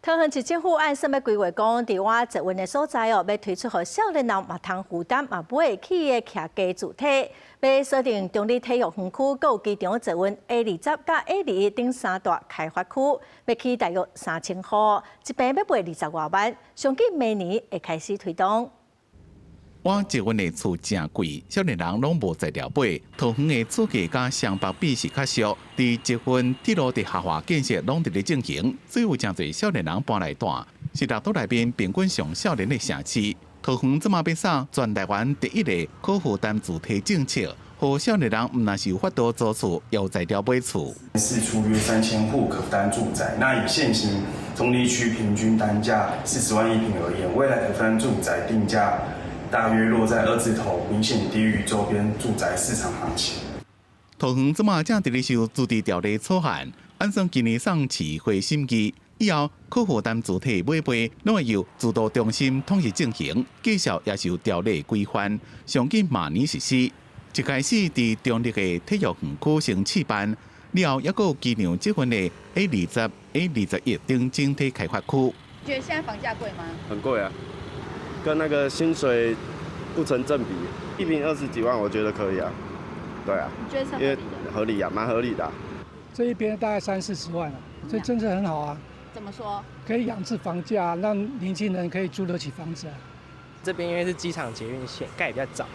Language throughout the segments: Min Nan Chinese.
桃園市政府按算欲規劃講，佇倚捷運的所在哦，欲推出予少年人嘛通負擔嘛買會起的徛家住體，欲鎖定中壢體育園區、閣有機場捷運 A20佮 A21等三大開發區，欲起大約3000戶，一坪欲賣20外萬，上緊明年會開始推動。倚捷運的厝誠貴，少年人攏無材料買。桃園的厝價佮雙北比是較俗，佇捷運鐵路地下化建設攏佇咧進行，所以有誠濟少年人搬來住。是六都內面平均上少年的城市。桃園這馬欲掃全台灣第一個可負擔住宅政策，予少年人毋但是有法度租厝，也有材料買厝。釋出約3000戶可負擔住宅，那以現行中壢區平均單價40萬一坪而言，未來可負擔住宅定價大約落在二字頭，明顯低於周邊住宅市場行情。桃園這馬正佇咧修自治條例草案，按算今年送市會審議，以後可負擔住宅買賣，攏會由住都中心統一進行，價數也受條例規範，上緊明年實施。一開始佇中壢的體育園區先試辦，了後猶閣有機場捷運的 A20、A21等整體開發區。覺得現在房價貴嗎？很貴啊，跟那個薪水不成正比，一坪20幾萬，我覺得可以啊。對啊，你覺得是合因為理的？合理啊，蠻合理的啊。這一邊大概三四十萬了，這政策很好啊。怎麼說？可以壓制房價，讓年輕人可以租得起房子啊。這邊因為是機場捷運線，蓋比較早，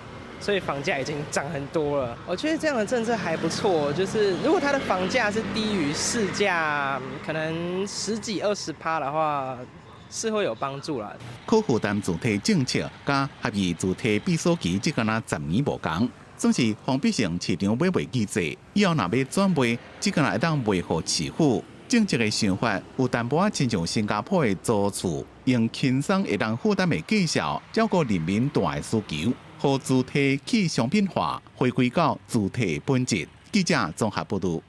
所以房價已經漲很多了。我覺得這樣的政策還不錯，就是如果它的房價是低於市價，可能十幾二十趴的話，是會有幫助啦。可負擔住宅政策佮合意住宅閉鎖期，這敢若10年無仝，算是封閉性市場買賣機制。以後若欲轉賣，這敢若會當賣予市府。政策的想法有淡薄仔親像新加坡的租厝，用輕鬆會當負擔的價數，照顧人民大的需求，予住宅去商品化，回歸到住宅本質。記者綜合報導。